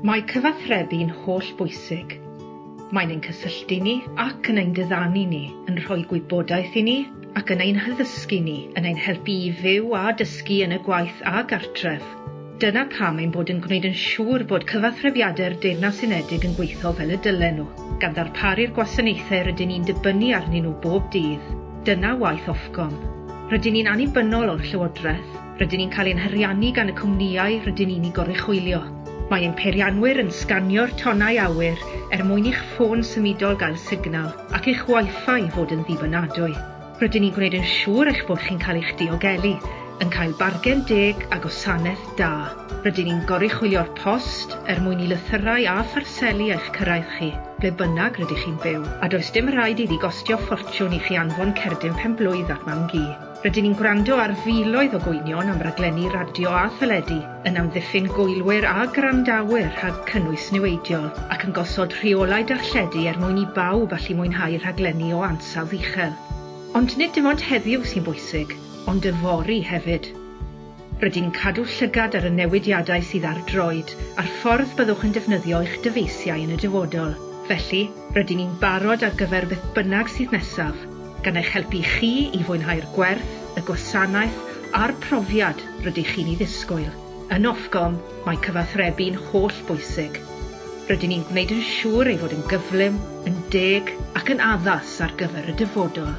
Mae cyfathrebu'n holl bwysig. Mae'n ein cysylltu ni ac yn ein diddanu ni, yn rhoi gwybodaeth i ni ac yn ein haddysgu ni, yn ein helpu i fyw a dysgu yn y gwaith a gartref. Dyna pam ein bod yn gwneud yn siŵr bod cyfathrebiadau'r Deyrnas Unedig yn gweithio fel y dylen nhw, gan ddarparu'r gwasanaethau rydyn ni'n dibynnu arnyn nhw bob dydd. Dyna waith Ofcom. Rydyn ni'n annibynnol o'r Llywodraeth. Rydyn ni'n cael ein hariannu gan y cwmnïau rydyn ni'n eu goruchwylio. Mae ein peirianwyr yn sganio'r tonnau awyr er mwyn i'ch ffôn symudol gael signal ac i'ch Wi-Fi fod yn ddibynadwy. Rydyn ni'n gwneud yn siŵr eich bod chi'n cael eich diogelu, yn cael bargen deg a gwasanaeth da. Rydyn ni'n goruchwylio'r post er mwyn i lythyrau a pharseli eich cyrraedd chi, ble bynnag rydych chi'n byw. A does dim rhaid iddi gostio ffortiwn i chi anfon cerdyn pen-blwydd at mam-gu. Rydyn ni'n gwrando ar filoedd o gwynion am raglenni radio a theledu, yn amddiffyn gwylwyr a gwrandawyr rhag cynnwys niweidiol, ac yn gosod rheolau darlledu er mwyn i bawb allu mwynhau rhaglenni o ansawdd uchel. Ond nid dim ond heddiw sy'n bwysig, ond yfory hefyd. Rydyn ni'n cadw llygad ar y newidiadau sydd ar droed a'r ffordd byddwch yn defnyddio eich dyfeisiau yn y dyfodol. Felly, rydyn ni'n barod ar gyfer beth bynnag sydd nesaf, gan eich helpu chi i fwynhau'r gwerth, y gwasanaeth a'r profiad rydych chi'n ei ddisgwyl. Yn Ofcom, mae cyfathrebu'n holl bwysig. Rydyn ni'n gwneud yn siŵr ei fod yn gyflym, yn deg ac yn addas ar gyfer y dyfodol.